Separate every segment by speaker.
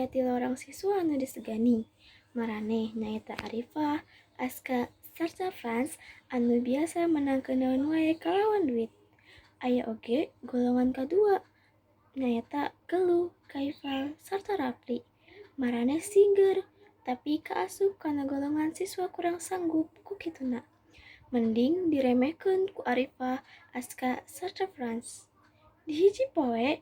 Speaker 1: Aya tilu orang siswa anu disegani. Maraneh nyaeta Arifah, Aska, sarta Frans anu biasa meunangkeun naon wae kalawan duit. Aya oge golongan kadua nyaeta Galuh, Kaifal, sarta Rapli. Maraneh singer, tapi kaasup kana golongan siswa kurang sanggup ku kituna. Mending diremehkeun ku Arifah, Aska, sarta Frans. Di hiji poe,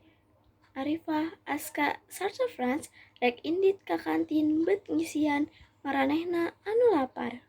Speaker 1: Arifah, Aska, sarta Frans rek indit ka kantin bet ngisian maranehna anu lapar.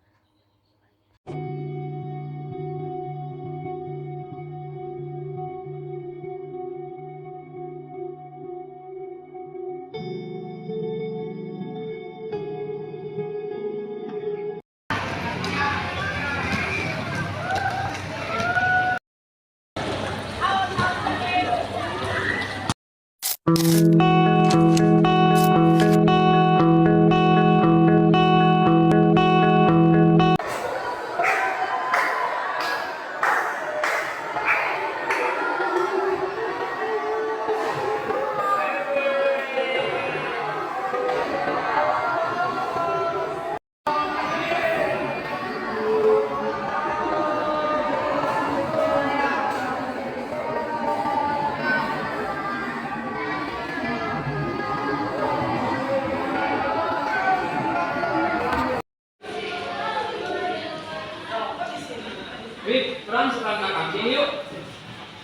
Speaker 2: Wih, urang suka ka kantin yuk.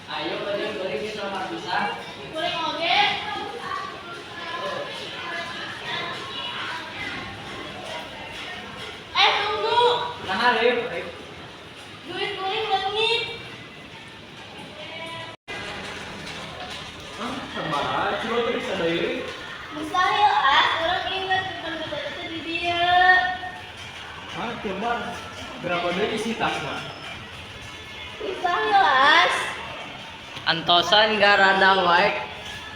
Speaker 3: Ayo beri beri kita mah bisa.
Speaker 4: Kuring oge. Eh, tunggu.
Speaker 2: Nah, Rip, Rip.
Speaker 4: Duit kuring leungit.
Speaker 2: Hah, sabaraha? Coba teu bisa deui.
Speaker 4: Mustahil ah, urang inget simpen duit eta di dieu.
Speaker 2: Hah, coba berapa deui isi tasna?
Speaker 4: Mustahil as.
Speaker 3: Antosan garada wae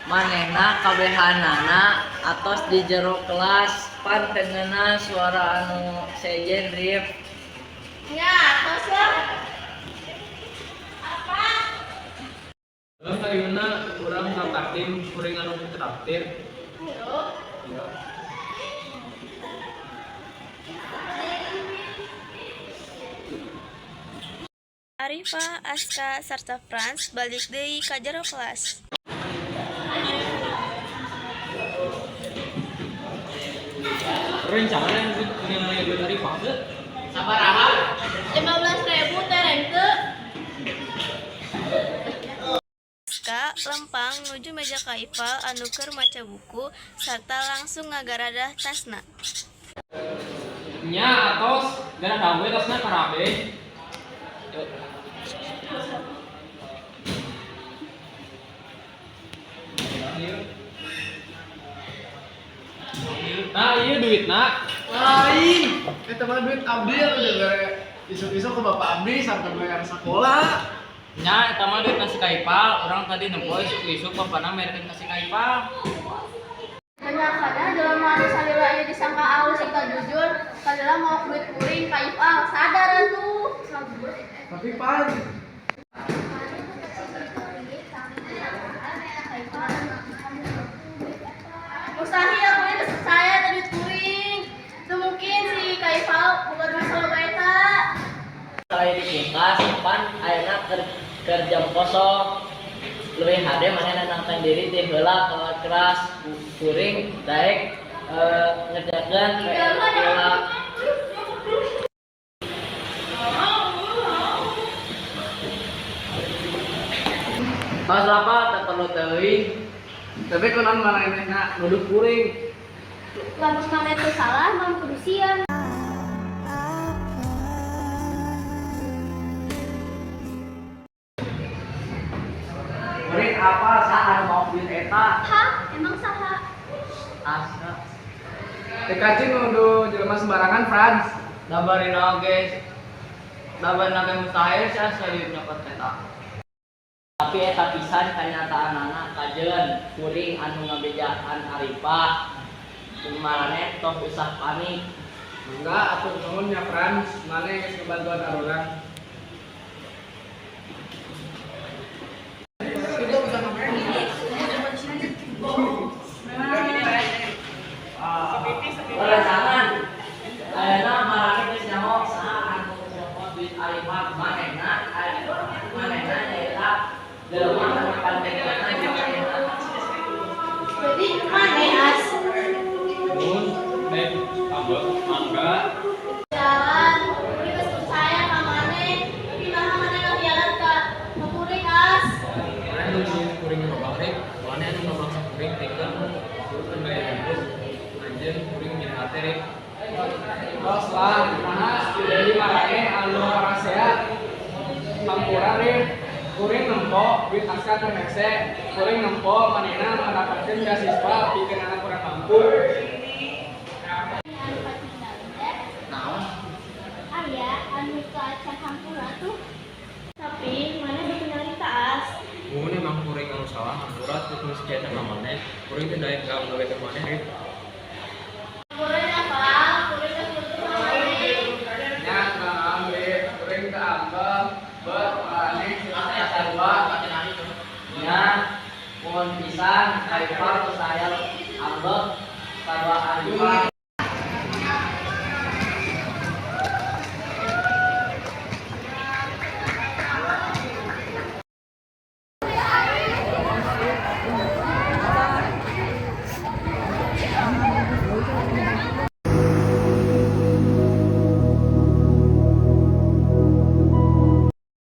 Speaker 3: manehna kabehanana atos di jero kelas pan teu ngeunah suara anu sejen, Rip.
Speaker 4: Nya, tos lah. Apa?
Speaker 2: Heuh, ayeuna urang ka kantin, kuring anu traktir.
Speaker 4: Yuk.
Speaker 2: Ya.
Speaker 1: Arifah, Aska, sarta Frans balik deui ka jero kelas.
Speaker 2: Rencana yang nilai duit Arifah teu?
Speaker 3: Sabaraha?
Speaker 4: 15.000 tereng teu?
Speaker 1: Aska lempang nuju meja Kaifal anu keur maca buku sarta langsung ngagaradah tasna.
Speaker 2: Nya, atos garadah we tasna karabe. Yuk. Nah, iya duitna.
Speaker 5: Lain, eta mah duit abdi anu dibere isuk-isuk ke bapak abdi sampai bayar sekolah.
Speaker 2: Nya, eta mah duit si Kaipal, urang tadi nempo isuk-isuk bapana merekeun ka si Kaipal.
Speaker 4: Kadang-kadang jelema anu salila ieu disangka alus serta jujur, salila maok duit kuring ka Ifal, sadar atuh.
Speaker 5: Tapi pan,
Speaker 4: Mustahil kuring geus percaya teh duit kuring. Teu mungkin si Kaifal boga duit saloba eta.
Speaker 3: Lain dipungkas pan ayeuna keur jam kosong. Leuwih hade manehna nangtang diri ti heula kelas kuring daek ngerjakeun PR heula. Tos apa teu perlu teuing.
Speaker 5: Tapi kunaon manehna nuduh kuring?
Speaker 4: Lamun maneh teu salah, mah kudu sieun.
Speaker 3: Kuring apa saha anu maok duit eta?
Speaker 4: Hah? Emang saha?
Speaker 3: Asa.
Speaker 5: TKC nuduh jelema sembarangan, Frans.
Speaker 3: Da barina oge mustahil sih asa duit nyokot eta. Tapi eta pisan kanyataanana kajeun kuring anu ngabejaan Arifah. Kumaraneh tong usah panik.
Speaker 5: Enggak, atur nuhun nya Frans, maneh geus ngebantuan arurang.
Speaker 4: Jadi maneh, As?
Speaker 2: Mun, dek, ambek, mangga.
Speaker 4: Jalan, kuring geus percaya ka maneh. Tapi naha maneh ngahianat ka kuring, As?
Speaker 2: Maneh nu nyieun kuring robang, Rip. Maneh anu ngamaksa kuring pikeun turutkeun gaya hidup anjeun, kuring nyeri hate, Rip.
Speaker 5: Tos lah, naha jadi maraneh anu parasea hampura, Rip. Kuring nempo duit Aska teu hese. Kuring nempo manehna mendapatkeun beasiswa pikeun anak kurang mampu.
Speaker 4: Anu pacinta teh.
Speaker 3: Naon?
Speaker 4: Aya anu teu acan hampura tuh. Tapi maneh beuki nyarita, As?
Speaker 2: Mun, emang kuring anu salah, hampura teu sekian ka maneh. Kuring teu daek gawe maneh, Rip.
Speaker 4: Hampura nya, Pal. Kuring geus butuh ka maneh.
Speaker 5: Nya tenang, Rip. Kuring teu ambek, bet maraneh sarua.
Speaker 3: Nya, mun pisan Kaifal teu saya ambek sarua Arifah.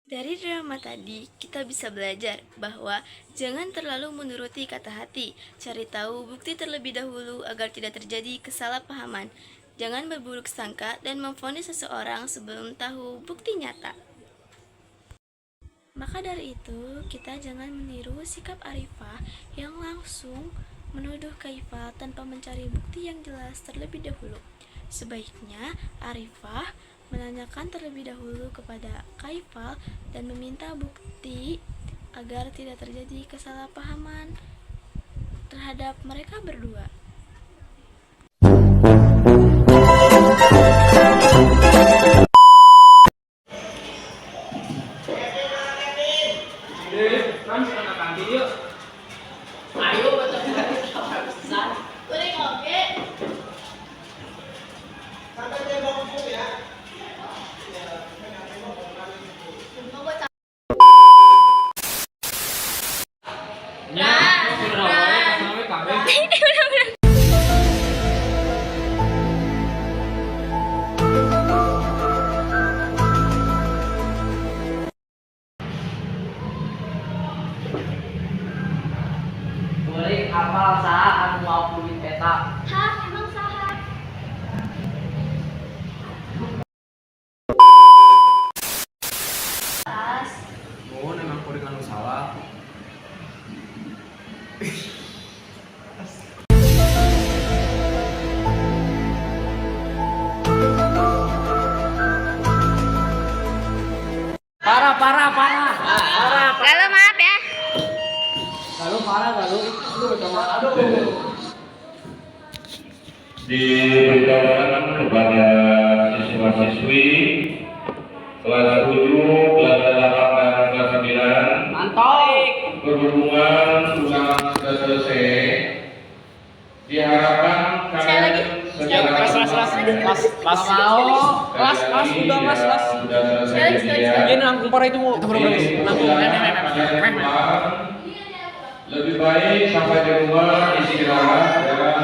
Speaker 1: Dari drama tadi, kita bisa belajar bahwa jangan terlalu menuruti kata hati. Cari tahu bukti terlebih dahulu agar tidak terjadi kesalahpahaman. Jangan berburuk sangka dan memvonis seseorang sebelum tahu bukti nyata. Maka dari itu, kita jangan meniru sikap Arifah yang langsung menuduh Kaifal tanpa mencari bukti yang jelas terlebih dahulu. Sebaiknya Arifah menanyakan terlebih dahulu kepada Kaifal dan meminta bukti agar tidak terjadi kesalahpahaman terhadap mereka berdua.
Speaker 2: Rip, kan suka ka kantin yuk.
Speaker 3: Ayo betul pisan.
Speaker 4: Kuring oge.
Speaker 2: Nya, kuring wae kasana we kabeh.
Speaker 3: Kuring apal saha anu maok duit eta.
Speaker 4: Hah, emang saha? As.
Speaker 2: Mun, emang kuring anu salah.
Speaker 3: Parah, parah, parah. Parah.
Speaker 4: Lalu maaf ya.
Speaker 3: Lalu parah, lalu.
Speaker 5: Aduh, coba aduh.
Speaker 6: Diberitahukan kepada siswa-siswi kelas 7, kelas 8, dan kelas 9
Speaker 3: Mantap.
Speaker 6: Berhubungan ulangan sudah selesai, diharapkan kalian segera
Speaker 2: Las, las, las, las, las,
Speaker 3: Mau.
Speaker 2: las, las, udah, las, las.
Speaker 6: sudah selesai ujian.
Speaker 2: Ini nangkung parah itu mau. Nangkung.
Speaker 6: Kalian pulang, lebih baik sampai di rumah istirahat dan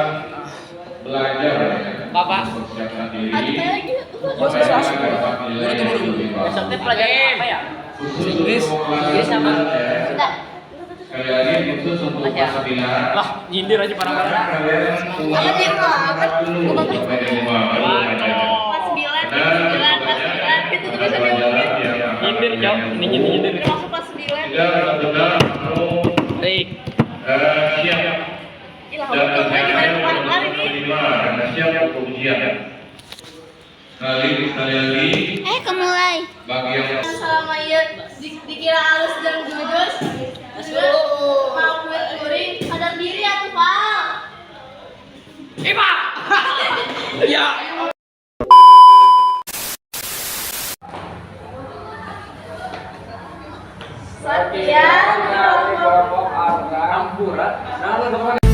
Speaker 6: belajar ya.
Speaker 3: Bapak.
Speaker 6: Mempersiapkan diri
Speaker 4: Lagi.
Speaker 6: supaya dapat nilai yang lebih bagus.
Speaker 3: Besoknya pelajaran apa ya?
Speaker 6: Khusus
Speaker 2: Inggris.
Speaker 6: untuk kelas
Speaker 3: Inggris sama-
Speaker 6: 9 ya. Sekali lagi khusus untuk kelas 9.
Speaker 2: Lah, nyindir aja parah-parah.
Speaker 6: Kalian pulang
Speaker 4: Apa dia banget?
Speaker 6: dulu sampai di rumah baru belajar.
Speaker 4: Kelas 9,
Speaker 6: Karena
Speaker 4: kelas 9, kelas 9. Itu tuh bisa diomongin.
Speaker 2: Nyindir, Cok. Ini nyindir, nyindir.
Speaker 4: Udah masuk kelas 9.
Speaker 6: Tidak benar-benar kamu
Speaker 2: Baik.
Speaker 6: siap
Speaker 4: Ih, lah,
Speaker 6: dan
Speaker 4: betul gue gimana kemarin ini?
Speaker 6: menerima karena siap untuk ujian. Sekali lagi
Speaker 4: Eh, kemulai.
Speaker 6: bagi yang
Speaker 4: Selama iya dikira halus dan jujur, jujur, mau duit kuring, sadar diri atuh, Pal.
Speaker 2: Ipa. Ya.
Speaker 4: Sekian.
Speaker 5: Kelompok Arga.
Speaker 2: Hampura. Nah,